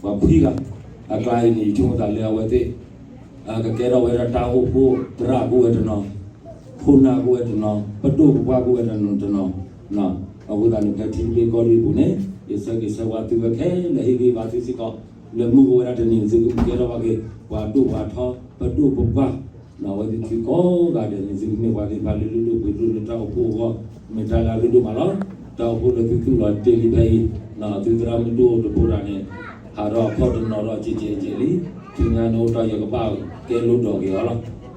ပှၤခွံဂၤ, အကျါအံၤန့ၣ် ယဆိကမိၣ်သးလၢအဝဲသ့ၣ် ကကဲထီၣ်ဝဲဒၣ်တၢ်အိၣ်ဖှိၣ်သရၣ်ကအိၣ်ဝဲတနီၤ, ခိၣ်နၢ်ကအိၣ်ဝဲတနီၤ, ပဒိၣ်ပပှၢ်ကအိၣ်ဝဲတနီၤတနီၤ, အဃိသတးန့ၣ် ဖဲထံတဘ့ၣ်ကီၢ်တဘ့ၣ်အပူၤန့ၣ် ယဆၢဂ့ၤဆၢဝါသုဝဲခဲလၢာ် ဟ့ၣ်ဂံၢ်ဘါသုစ့ၢ်ကီး လၢမုၢ်ကအိၣ်ဝဲဒၣ်တနံၤ သုကကဲထီၣ်ဘၣ်က့ၤ ပှၤဒိၣ်ပှၤထီ ပဒိၣ်ပပှၢ် အဝဲသ့ၣ်ကိးဂၤဒဲးန့ၣ် သုကမ့ၢ်ပှၤသ့ၣ်တဖၣ်လၢလုၢ်ဒိၣ်ပှ့ၤဒိၣ်လၢတၢ်အိၣ်ဖှိၣ်အဂီၢ် မ့ၢ်တၢ်လၢအရ့ဒိၣ်မးလီၤ. တၢ်အိၣ်ဖှိၣ်လၢသုသူၣ်လီၤတ့ၢ်လံဖဲအံၤ, သုသရၣ်မုၣ်ဒိၣ်တဘိဒၣ်န့ၣ် ဟးထီၣ်အခီၣ်တနီၤဒီးကဲးကဲးကဲးလံ, ဆူညါန့ၣ်အိၣ်တ့ၢ်ယကဘၣ်ကဲလိဒိးက့ၤအီၤလီၤ.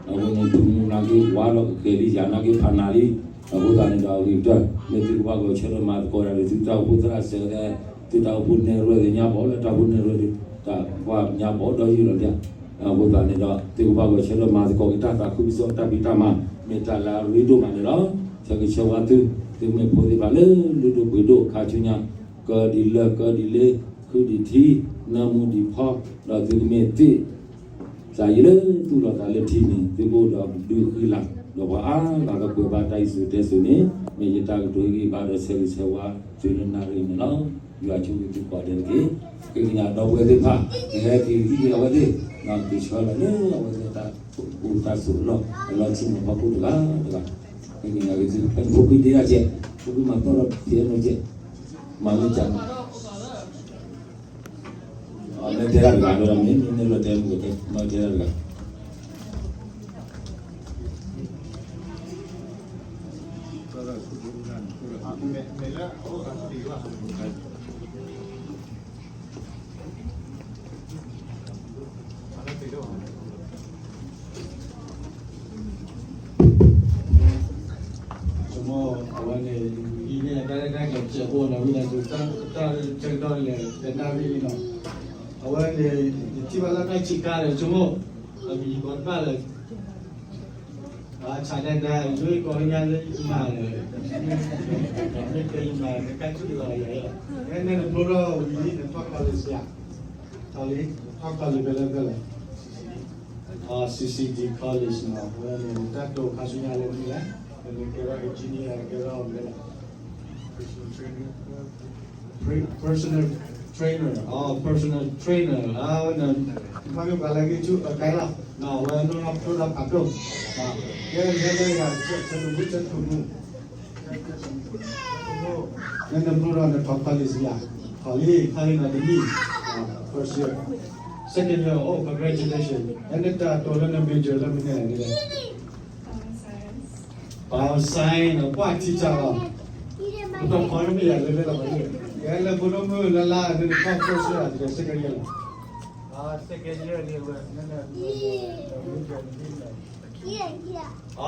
အဃိန့ၣ် ထူမူနာ်က့ၤဝါဒီးကကဲၤလံ ယၤနာ်က့ၤဖးနၤလံ, အဃိသတးန့ၣ်ဒီးအဂ့ၤကတၢၢ် လၢသုကဘၣ်ဂဲၤဆၢထၢၣ်မၤသကိးတၢ်ဒီး သုတၢ်အိၣ်ဖှိၣ်သရၣ်စဲး သုတၢ်အိၣ်ဖှိၣ်နဲၣ်ရွဲၣ်သ့ၣ်ညါဘီၣ် လၢတၢ်အိၣ်ဖှိၣ်နဲၣ်ရွဲၣ်သ့ၣ် တၢ်ကွၢ်ညါဘီၣ်ဒီးယုၢ်လီၤဒၣ်, အဃိသတးန့ၣ်ဒီး သုကဘၣ်ဂဲၤဆၢထၢၣ်မၤသကိးက့ၤတၢ်သးခုကစီၣ်တၢ်ဖံးတၢ်မၤ မ့ၢ်တၢ်လၢအရ့ဒိၣ်မးန့ၣ်လီၤ. ဆၢဂ့ၤဆၢဝါသု, သုမ့ၢ်ဖိသ့ၣ်တဖၣ်လၢလုၢ်ဒိၣ်ပှ့ၤဒိၣ်ခါဆူညါ ကၢဒ်လၢကၢဒ်လ့ ဃုဒ်ထံ နၢမူဒ်ဖီ ဒီးသုကမ့ၢ်သ့ၣ် သးယံာ်လၢသူၣ်လီၤသးလၢထံန့ၣ် သုကအိၣ်ဒီးဒုးဃံလၤ ဒီးပှၤအါဂၤကကွဲးဘၣ်တၢ်စံၣ်စိၤတဲစိၤန့ၣ် မ့ၢ်ယတၢ်ကတိၤဟ့ၣ်ဂံၢ်ဘါဒီးဆၢဂ့ၤဆၢဝါသုလၢနၣ်ရံၣ်န့ၣ်လီၤ. ယွၤဆိၣ်ဂ့ၤသုကိးဂၤဒဲးတက့ၢ်. ဃ့ကညးဒီပုၢ်ဝဲၢ်သ့ၣ်တဖၣ် ကဟဲက့ၤဟံးက့ၤအဝဲသ့ၣ် ကဆှၢလီၤလၢအဝဲသ့ၣ်တၢ်အိၣ်ဖှိၣ်တၢ်ဆိးလီၢ် အလီၢ်ဆံးန့ၣ် ဖီခိၣ်တဂၤတဂၤ ဃ့ကညးက့ၤသု ဖဲဖိခွံဒ့တၢ်ကဲး ဖိခွံမၤသီၣ်ဒီးဖံးအနီၢ်ကဲး မၤလၢကၢ မ့ၢ်တဲတၢ်တဂၤဒီး မ့ၢ်မ့ၢ်လီၤတဲမုၢ်ကတဲ မ့ၢ်တဲတၢ်တဂၤ ဆိကမိၣ်အဝဲန့ၣ် အံၤန့ၣ် တၢ်ရဲၣ်တၢ်ကျဲၤစဲးဖိန့ၣ် ဝံသးစူၤ တၢ်ဆၢကတီၢ်လဲၣ် တနၣ်ရံၣ်လံနီၤ အဝဲန့ၣ် ယထံၣ်ဘၣ်လၢတၢ်ဆံးခါန့ၣ် ဆိကမိၣ် အမံၤကီးတဘၣ်လၢ ဆၣ်ဒဲဒဲ ယိကိးညါလၢယကမၤလၢ မ့ၢ်ကဲယမၤလၢကၢ်ထူၣ်တဂၤယၤလီၤ နနဖျိထီၣ်ဝံၤ နထီၣ် college ယၤ ထီၣ်လံ ထီၣ် college ဖဲလဲၣ်ဖဲလဲၣ် CCD College နီၤ အဝဲန့ၣ် တၢ်တိာ်ခါဆူညါလၢမနုၤလဲၣ် နကဲထီၣ် engineer ကဲထီၣ်မနုၤလဲၣ် personal trainer, oh, personal trainer, အဝဲန့ၣ် မ့ၢ်ပှၤလၢဂ့ၢ်ဆူၣ်အကဲလီၤ နီၤ အဝဲနီၢ်နီၢ်ဖျိထီၣ်ဖးဒိၣ် ကဲလၢလၢယၤ ဆၢထၢၣ်မူ ဆၢထၢၣ်မူ နနဖျိထီၣ်နထီၣ် college ယၤ ထီၣ်လံ ခါလံနီၤတနံၣ် first year, second year, oh, congratulations, နတၢ်တိာ်လၢန major လၢမနုၤလဲၣ်န့ၣ် Bio science နီၤ ပှၤ teacher လီၤ ပတခီမ့ၢ်ယၤလၢလၢလီၤ ကဲလၢဖိဒိၣ်မုၣ်လၢလၢ နတခီ first year လီၤ second year လီၤ second year န့ၣ်ဝဲ နန accounting လံပှၤ မ့ၢ်တၢ်လၢကါ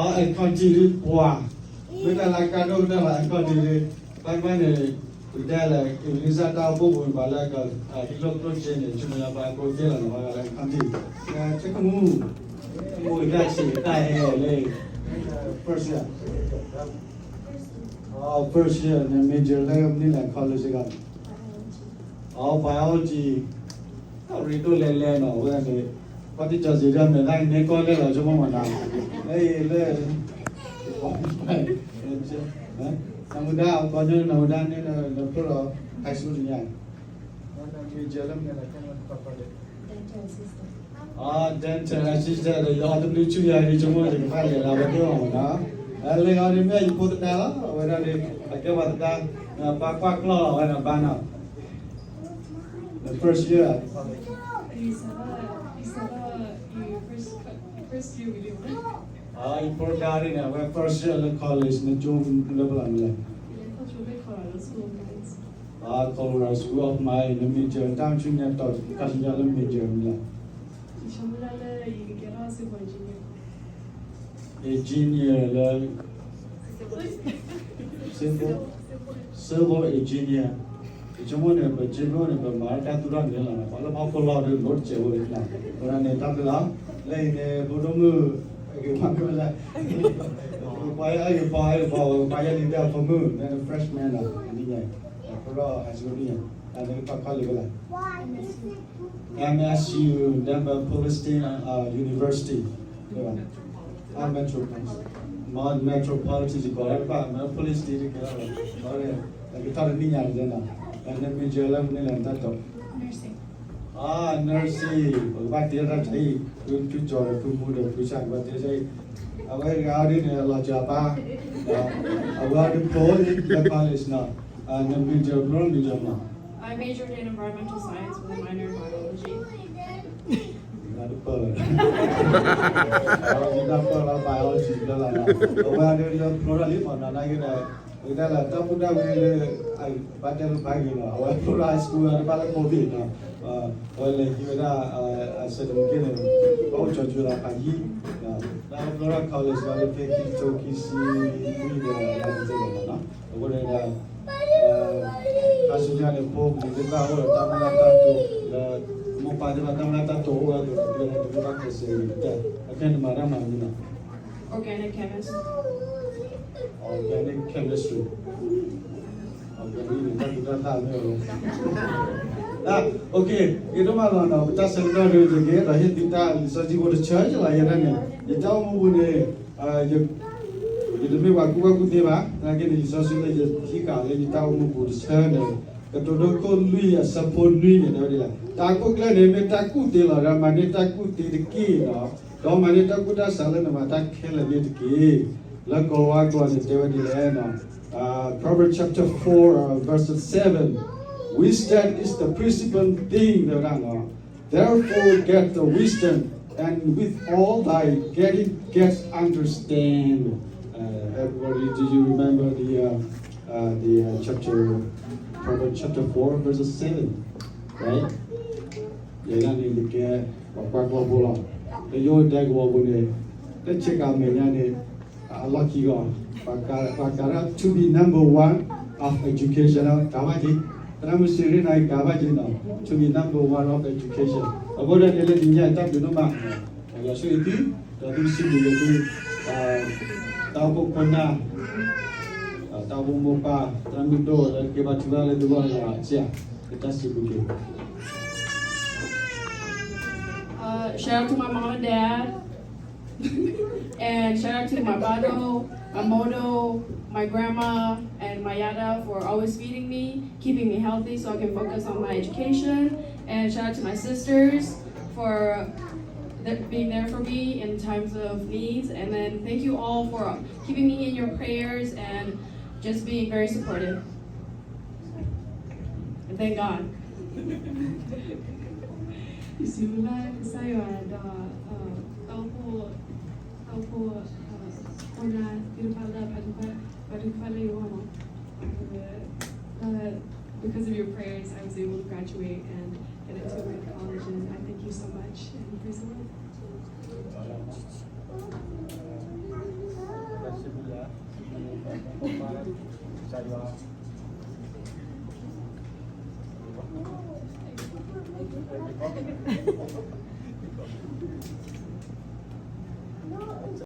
ဒိၣ်ကတၢၢ်လီၤ accounting လံ ဘၣ်မ့ၢ်န့ၣ် ပတဲလၢ English တၢ်အိၣ်ဖှိၣ်ပူၤန့ၣ် ပှၤလၢကဟံးလိၣ်ကျိၣ်စ့န့ၣ် ဆိကမိၣ်လၢပှၤကိးသ့လီၤန့ၣ် ပှၤလၢ accounting ဆၢကမူ ကမူတၢ်ဆံးတၢ်ဟဲလၢ first year, first year န့ၣ် major လၢမနုၤလဲၣ် college က အီ biology အရ့ဒိၣ်လဲၣ်လဲၣ်နီၤ အဝဲန့ၣ် ပှၤတကီၤစံးဒၣ်မဲာ်သၣ်န့ၣ် ကီၢ်လဲၣ်လီၤ ဆိကမိၣ်မးနီၤ လၢအံၤလၢ နမူဒါ ကီၢ်ညိ နမူဒါန့ၣ် နဖျိလီၤ high school တညါ dental assistant ဒီး ယအီတဘျုးဆူၣ် ယၤဒ်ဆိကမိၣ် ယကဘၣ်လဲၤလီၤ ပှၤဒိၣ်အီၤမးနီၤ လၢအီၤဒ်မ့ၢ်ယဖိသဒါလီၤ အဝဲဒၣ်ဒ် အကဲပှၤသဒါ ပှၤကွၢ်ကျီၢ်လီၤ အဝဲဒၣ်ဘၣ်နီၤ the first year အံၤ first year န့ၣ် အဝဲ first year လၢ college နကၠိလၢပလီၢ်မနုၤလဲၣ် Colorado School of Mines န major တၢ်မၤဆူညါတီၤ ခါဆူညါလၢ major မနုၤလဲၣ် engineer လၢ civil, civil engineer ယဆိကမိၣ်န့ၣ် ပကၠိဖိန့ၣ် ပမၤတၢ်သူၣ်ထီၣ်န့ၣ်လီၤ ပှၤလၢဖီခိၣ်လီၤဒ်လိၣ်တစဲးဖိလီၤ အဃိန့ၣ် တၢ်ဘျုးလီၤ လၢအံၤန့ၣ် ဖိဒိၣ်မုၣ် အဂ့ၤပှၤမ့ၢ်ဝဲလဲၣ် ပှၤအဂ့ၤပှၤ အဂ့ၤပှၤ ပှၤယဲၢ်လံတဲအဖိမုၣ် န freshman လီၤ နံၣ်ညါ အဖိထီၣ် high school နံၣ်ညါ တၢ်န့ၣ်ကပာ်ခီလံဝဲလဲၣ် MSU Denver Palestine University မ့ၢ် Metro Metropolitan ယကိးလၢတဘၣ် မ့ၢ် Palestine တကဲလီၤ အကထီၣ်တနံၣ်ညါန့ၣ် န major လၢမနုၤလဲၣ် နတၢ်တိာ် Nursing nursing ပကဘၣ်တဲတၢ်အံၤ, ဖုကၠီဒီးဖုမူဒီးဖုဆၣ် ကဘၣ်တဲတၢ်အံၤ, အဝဲတဂၤအီၤဒ်န့ၣ် အလီၤစှၤပၢ်, အဝဲအီၤဒ်ဖျိလၢ college နီၤ, န major ဖျိလၢ major နီၤ. I majored in environmental science with a minor in biology. နတပၢၢ်လီၤ, နတပၢၢ်လီၤ biology ဘျီလီၤ, အဝဲအီၤဒ်လၢဖျိထီၣ်လံမးနီၤ, နာ်က့ဒီး ပကတဲလၢတၢ်ဘူၣ်တၢ်ဝံလၢ ဘၣ်တဲလၢဘၣ်ဂ့ၤနီၤ, အဝဲဖျိထီၣ် high school တဘၣ်လၢ COVID နီၤ, အဝဲလဲၤဟံးဝဲဒၣ် အ certificate န့ၣ် ဘၣ်အိၣ်ကၠီၤကၠိလီၤဖးယံၤ, ဒီးဖျိထီၣ် college လီၤလၢဖဲခံကထိခံဆံလွံၢ်ဒီး လါ December မးနီၤ, အဃိန့ၣ်ဒီး ခါဆူညါန့ၣ် ဖိမုၣ်သ့ၣ်တဖၣ်အိၣ်ဒီးတၢ်မုၢ်လၢ်တၢ်တိာ် ဒီးမိၢ်ပၢ်သ့ၣ်တဖၣ်တၢ်မုၢ်လၢ်တၢ်တိာ်အိၣ်ဝဲအသိး ပကလဲၤတၢ်ကဲစဲးဂ့ၤတၢ် အခဲန့ၣ်မၤတၢ်မၤမနုၤနီၤ. Organic chemist. Organic chemistry. Organic န့ၣ် တၢ်သူတၢ်သၣ်မ့ၢ်ဝဲ, အ okay, ဂ့ၤဒိၣ်မးလီၤနီၤ, ပတၢ်ဆၢကတီၢ်ဒ်တက့ၢ်, ဒီးဟ့ၣ်သုတၢ်လံာ်စီဆှံဖိတဆၢလီၤ, ယဲဒၣ်န့ၣ် ယတၢ်အိၣ်မူပူၤန့ၣ် ယတမ့ၢ်ပှၤကူၣ်ဘၣ်ကူၣ်သ့ဘၣ်, သနာ်က့န့ၣ် လံာ်စီဆှံလၢယဟံးဃာ်လၢယတၢ်အိၣ်မူပူၤတဆၢန့ၣ် ကတိၤဒိခိၣ်လွံၢ်အဆၢဖိနွံန့ၣ် တဲဝဲဒ်လဲၣ်, တၢ်ခိၣ်ကျၢၢ်န့ၣ် မ့ၢ်တၢ်ကူၣ်သ့လီၤ, ဒီးမၤန့ၢ်တၢ်ကူၣ်သ့တက့ၢ်နီၤ, ဒီးမၤန့ၢ်တၢ်ကူၣ်တၢ်ဆးလၢနမၤတၢ်ခဲလၢာ်န့ၣ်တက့ၢ်. လၢကိၤလၤဝါကျိာ်န့ၣ် တဲဝဲဒ်လဲၣ်နီၤ, Proverbs chapter four, uh, verse seven, wisdom is the principal thing တဲဝဲဒၣ်နီၤ. Therefore get the wisdom, and with all thy getting get understand. Uh, everybody, do you remember the, uh, uh, the uh, chapter, Proverbs chapter four, verse seven, right? ယဲဒၣ်န့ၣ်တကဲ ပှၤကွၢ်ကီၢ်ဖိလီၤ. လၢယိၤဒဲကဝီၤပူၤန့ၣ် တဆ့ကၤမဲာ်ညါန့ၣ် အလီၢ်ခံဂီၢ်, ပှၤကးဒၣ် to be number one of education ကၤဘၣ်က့ၤ, သရၣ်မုၣ်စ့ရ့ၣ်နၤကၤဘၣ်က့ၤနီၤ, to be number one of education. အဃိဒီးန့ၣ်လၢတနံၤညါအံၤ တၢ်ဘျုးဒိၣ်မး, ယွၤဆိၣ်ဂ့ၤသု, ဒီးသုစံးဘျုးယွၤသု, တၢ်အိၣ်ဖှိၣ်ခိၣ်နၢ်, တၢ်အိၣ်ဖှိၣ်မိၢ်ပၢ်, သရၣ်မုၣ်ဒိၣ်, လၢက့ၤဘါထုကဖၣ်လၢသုဂီၢ်လၢယွၤအစံး, ကတၢၢ်စံးဘျုးက့ၤ Uh, shout out to my mom and dad. And shout out to my bado, my modo, my grandma, and my yada for always feeding me, keeping me healthy so I can focus on my education. And shout out to my sisters for th- being there for me in times of needs. And then thank you all for keeping me in your prayers and just being very supportive. And thank God. ယစံးဘျုးဘၣ်ကစၢ်ယွၤဒီး တၢ်အိၣ်ဖှိၣ်, တၢ်အိၣ်ဖှိၣ်, ခိၣ်နၢ်သ့ၣ်တဖၣ်လၢ ဘါထုကဖၣ်လၢယဂီၢ်မး, because of your prayers, I was able to graduate and get into a good college, and I thank you so much, and praise the Lord.